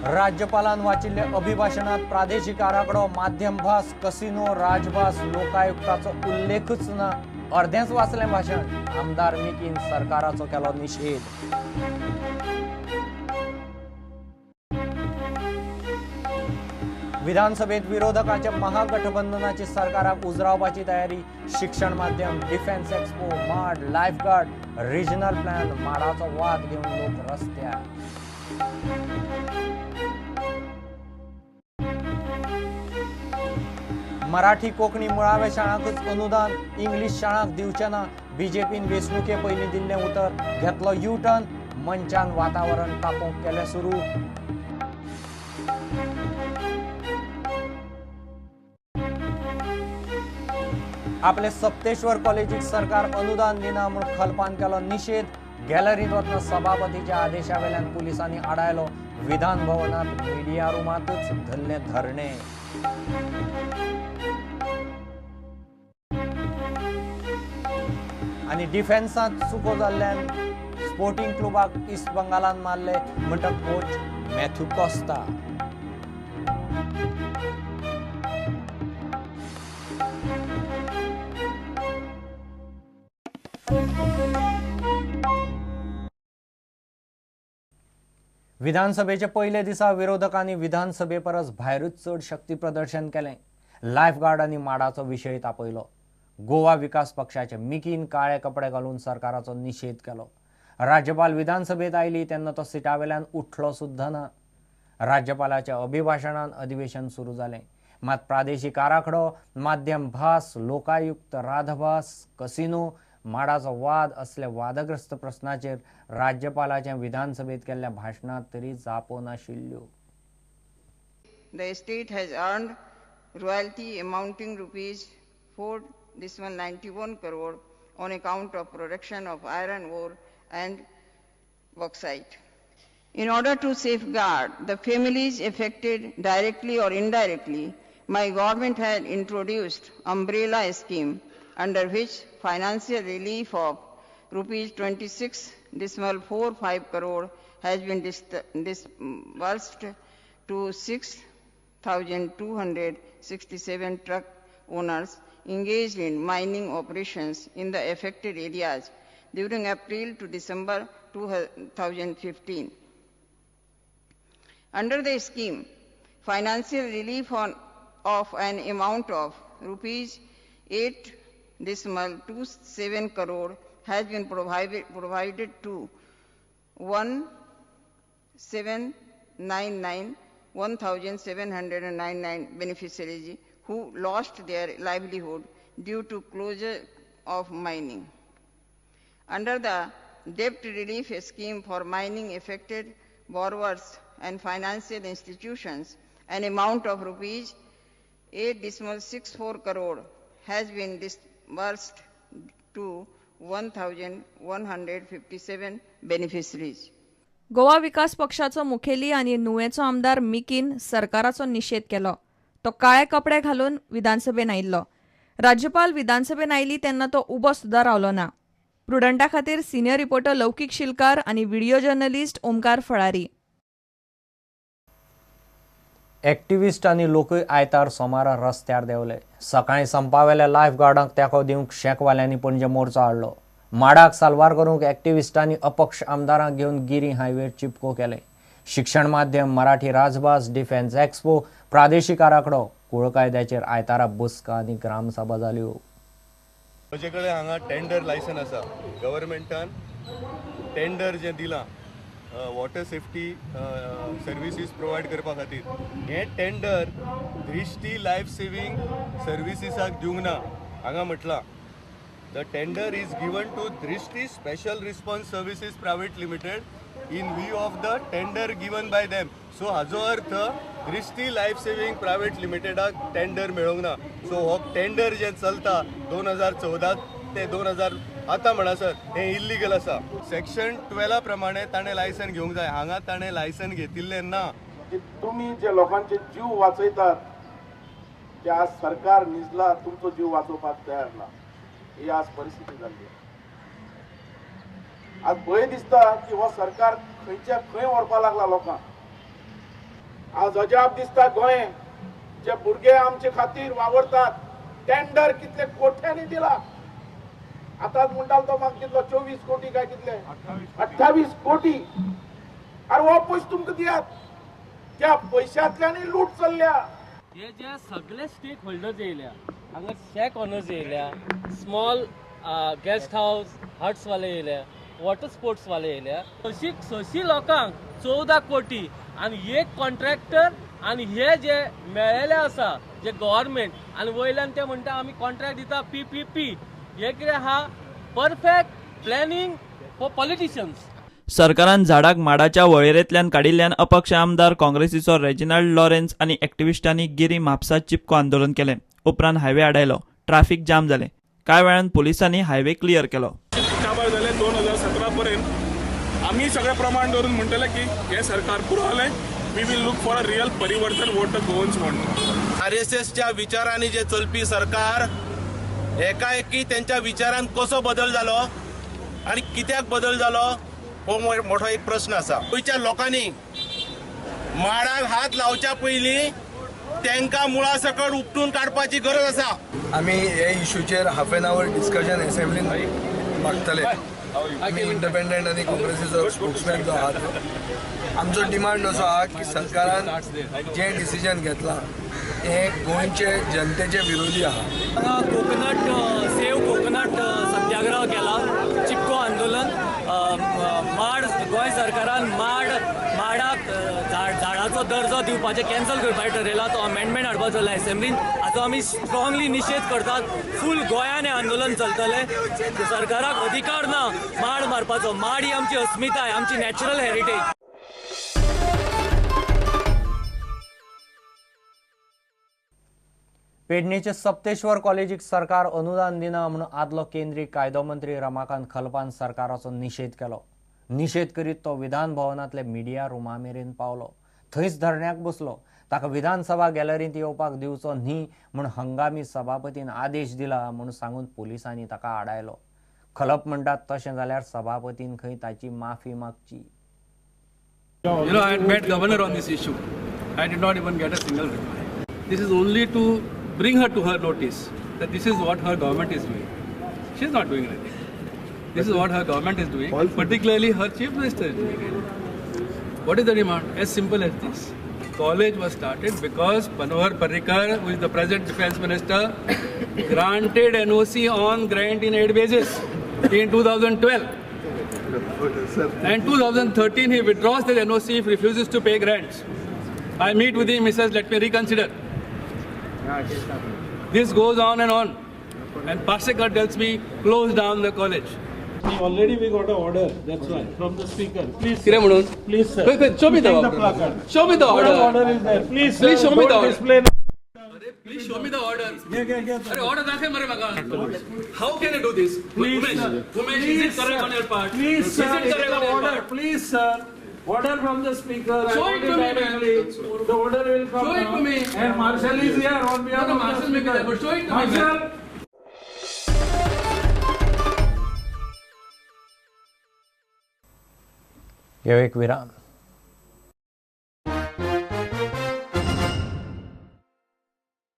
राज्यपालान वाचिल्ल्या अभिभाशणात प्रादेशिक आराखडो, माध्यम भास, कसिनो, राजभास, लोकायुक्ताचो उल्लेखच ना. अर्देंच वाचलें भाशण. आमदार मिकीन सरकाराचो केलो निशेध. विधानसभेत विरोधकांच्या महागठबंधनाची सरकाराक उजरावपाची तयारी. शिक्षण माध्यम, डिफेन्स एक्सपो, माड, लायफगार्ड, रिजनल प्लॅन, माडाचो वाद घेवन लोक रस्त्यार. मराठी कोंकणी मुळाव्या शाळांकच अनुदान, इंग्लीश शाळांक दिवचें ना. बीजेपीन वेंचणुके पयलीं दिल्लें उतर, घेतलो यू टर्न. मंचान वातावरण तापोवंक केलें सुरू. आपले सप्तेश्वर कॉलेजीक सरकार अनुदान दिना म्हूण खलपान केलो निशेध. गॅलरींत वतना सभापतीच्या आदेशा वेल्यान पुलिसांनी आडायलो. विधान भवनांत मिडिया रुमांतच धरलें धरणें. आनी डिफेन्सांत चुको जाल्ल्यान स्पोर्टिंग क्लबाक इस्ट बंगालान मारले म्हणटा कोच मॅथ्यू कॉस्ता. विधानसभेच्या पयल्या दिसा विरोधकांनी विधानसभे परस भायरूच चड शक्ती प्रदर्शन केलें. लायफगार्ड आनी माडाचो विशय तापयलो. गोवा विकास पक्षाचे मिकीन काळे कपडे घालून सरकाराचो निशेध केलो. राज्यपाल विधानसभेत आयली तेन्ना तो सिटावेल्यान उठलो सुद्दां ना. राज्यपालाच्या अभिभाशणान अधिवेशन सुरू जालें. मात प्रादेशीक आराखडो, माध्यम भास, लोकायुक्त, राजभास, कसिनो, माडाचो वाद असल्या वादग्रस्त प्रस्नाचेर राज्यपालाच्या विधानसभेत केल्ल्या भाशणांत तरी जापो नाशिल्ल्यो. The state has earned royalty amounting rupees 4.91 crore on account of production of iron ore and bauxite. In order to safeguard the families affected directly or indirectly, my government had introduced umbrella scheme under which financial relief of rupees 26.45 crore has been disbursed to 6,267 truck owners engaged in mining operations in the affected areas during April to December 2015. Under the scheme, financial relief of an amount of rupees 8.27 crore has been provided to 1,799 beneficiaries who lost their livelihood due to closure of mining. Under the debt relief scheme for mining affected borrowers and financial institutions, an amount of rupees 8.64 crore has been disbursed to 1,157 beneficiaries. Goa विकास पक्षाचो मुखेली आनी नुवेचो आमदार मिकीन सरकाराचो निशेध केलो. तो काळे कपडे घालून विधानसभेन आयिल्लो. राज्यपाल विधानसभेन आयली तेन्ना तो उबो सुद्दां रावलो ना. प्रुडंटा खातीर सिनियर रिपोर्टर लौकीक शिलकार आनी व्हिडियो जर्नलिस्ट ओमकार फळारी. एक्टिविस्ट आनी लोकूय आयतार सोमारा रस्त्यार देंवले. सकाळीं संपावेल्या लायफगार्डांक तेंको दिवंक शेकवाल्यांनी पणजे मोर्चो हाडलो. माडाक साल्वार करूंक एक्टिविस्टांनी अपक्ष आमदारांक घेवन गिरी हायवेर चिपको केले. शिक्षण माध्यम, मराठी राजभास, डिफेन्स एक्सपो, प्रादेशीक आराखडो, कुळ कायद्याचेर आयतारा बसका आनी ग्रामसभा जाल्यो. म्हजे कडेन हांगा टेंडर लायसन आसा. गव्हर्मेंटान टेंडर जें दिलां वॉटर सेफ्टी सर्विसीस प्रोवायड करपा खातीर, हें टेंडर दृश्टी लायफ सेवींग सर्विसीसाक दिवंक ना. हांगा म्हटलां the tender is given to Drishti special response services private limited in view of the tender given by them. So हाजो अर्थ दृश्टी लायफ सेवींग प्रायवेट लिमिटेडाक टेंडर मेळोंक ना. सो हो टेंडर जें चलता 2014 ते 2000 आतां म्हणसर हें इल्लीगल आसा. सेक्शन 12 प्रमाणे ताणें लायसन घेवंक जाय. हांगा ताणें लायसन घेतिल्लें ना. तुमी जे लोकांचे जीव वाचयतात ते आज सरकार निजला तुमचो जीव वाचोवपाक तयार ना. ही आज परिस्थिती जाल्ली. आज भंय दिसता की हो सरकार खंयच्या खंय व्हरपाक लागला लोकांक. आज अजाप दिसता गोंय जे भुरगे आमचे खातीर वावरतात, टेंडर कितले कोट्यांनी दिला. आतांच म्हणटालो तो म्हाका कितलो 24 कोटी काय कितले 28 कोटी. अरे हो पयसो तुमकां दियात, त्या पयशांतल्यानूय लूट चल्ल्या. हे जे सगळे स्टेक होल्डर्स येयल्या हांगा, शॅक ऑनर्स येयल्या, स्मॉल गेस्ट हावस हट्सवाले येयल्या, वॉटर स्पोर्ट्सवाले येयल्या, सशी लोकांक 14 कोटी आनी एक कॉन्ट्रॅक्टर आनी हे जे मेळ्ळेले आसा जे गव्हर्मेंट आनी वयल्यान ते म्हणटा आमी कॉन्ट्रॅक्ट दिता PPP. हे कितें आहा परफेक्ट प्लॅनिंग फॉर पॉलिटिशियन्स. सरकारान झाडाक माडाच्या वळेरेंतल्यान काडिल्ल्यान अपक्ष आमदार काँग्रेसीचो रेजिनाल्ड लॉरेन्स आनी एक्टिविस्टांनी गिरी म्हापसा चिपको आंदोलन केलें. उपरांत हायवे आडायलो, ट्राफिक जाम जालें. कांय वेळान पोलिसांनी हायवे क्लियर केलो. काबार जाले 2017 पर्यंत आमी सगळे प्रमाण दवरून म्हणटले की हे सरकार पुरो जालें. We will look for a real परिवर्तन what the Goans want. RSSच्या विचारांनी जे चलपी सरकार एकाएकी त्यांच्या विचारांत कसो बदल जालो आनी कित्याक बदल जालो हो मोठो एक प्रश्न आसा. गोंयच्या लोकांनी माडाक हात लावच्या पयलीं तांकां मुळा सकट उपटून काडपाची गरज आसा. आमी हे इशूचेर हाफ एन our discussion असेंब्लीन मागतले. आमी इंडिपेंडंट आनी काँग्रेसीचो स्पोक्समॅन जो आहा आमचो डिमांड असो आहा की सरकारान जें डिसिजन घेतलां हें गोंयचे जनतेचे विरोधी आहा. कोकोनट सेव कोकोनट सत्याग्रह केला, चिपको आंदोलन. माड गोंय सरकारान माडाक झाडाचो दर्जो दिवपाचें कॅन्सल करपाचें ठरयला, तो अमेंडमेंट हाडपाचो जाला एसेंब्लीन. हाचो आमी स्ट्रॉंगली निशेध करतात. फूल गोंयान हें आंदोलन चलतलें. सरकाराक अधिकार ना माड मारपाचो. माड ही आमची अस्मिताय, आमची नॅचरल हेरिटेज. पेडणेचे सप्तेश्वर कॉलेजीक सरकार अनुदान दिना म्हणून आदलो केंद्रीय कायदो मंत्री रमाकांत खलपान सरकाराचो निशेध केलो. निशेध करीत तो विधान भवनांतले मिडिया रुमा मेरेन पावलो, थंयच धरण्याक बसलो. ताका विधानसभा गॅलरींत येवपाक दिवचो न्ही म्हूण हंगामी सभापतीन आदेश दिला म्हूण सांगून पोलिसांनी ताका आडायलो. खलप म्हणटात तशें जाल्यार सभापतीन खंय ताची माफी मागची. You know, I had met governor on this issue. I did not even get a single reply. This is only to bring her to her notice that this is what her government is doing. She is not doing anything. This is what her government is doing, particularly her chief minister is doing it. What is the demand? As simple as this. College was started because Manohar Parrikar, who is the present defense minister, granted NOC on grant in aid basis in 2012. And 2013 he withdraws the NOC if refuses to pay grants. I meet with him, he says, let me reconsider. This goes on and on. And Parsekar tells me, close down the college. Already we got an order, that's why, from the speaker. Please, sir. Please, sir. Wait, show me the order. Placard. Show me the order. What order is there? Please, sir, please show me the order. Display. Please show me the order. Yeah. Arey, order दाखव मरे माका. How can I do this? Please, Umesh, is it correct on your part? Please, sir, is it correct on your order? part? Please, sir. Order from the speaker. Show it to me, man. The order will come. Show it to me. And Marshal is here on behalf no, of the Marshal may be there, but show it to me, Marshal. Man. एक विराम.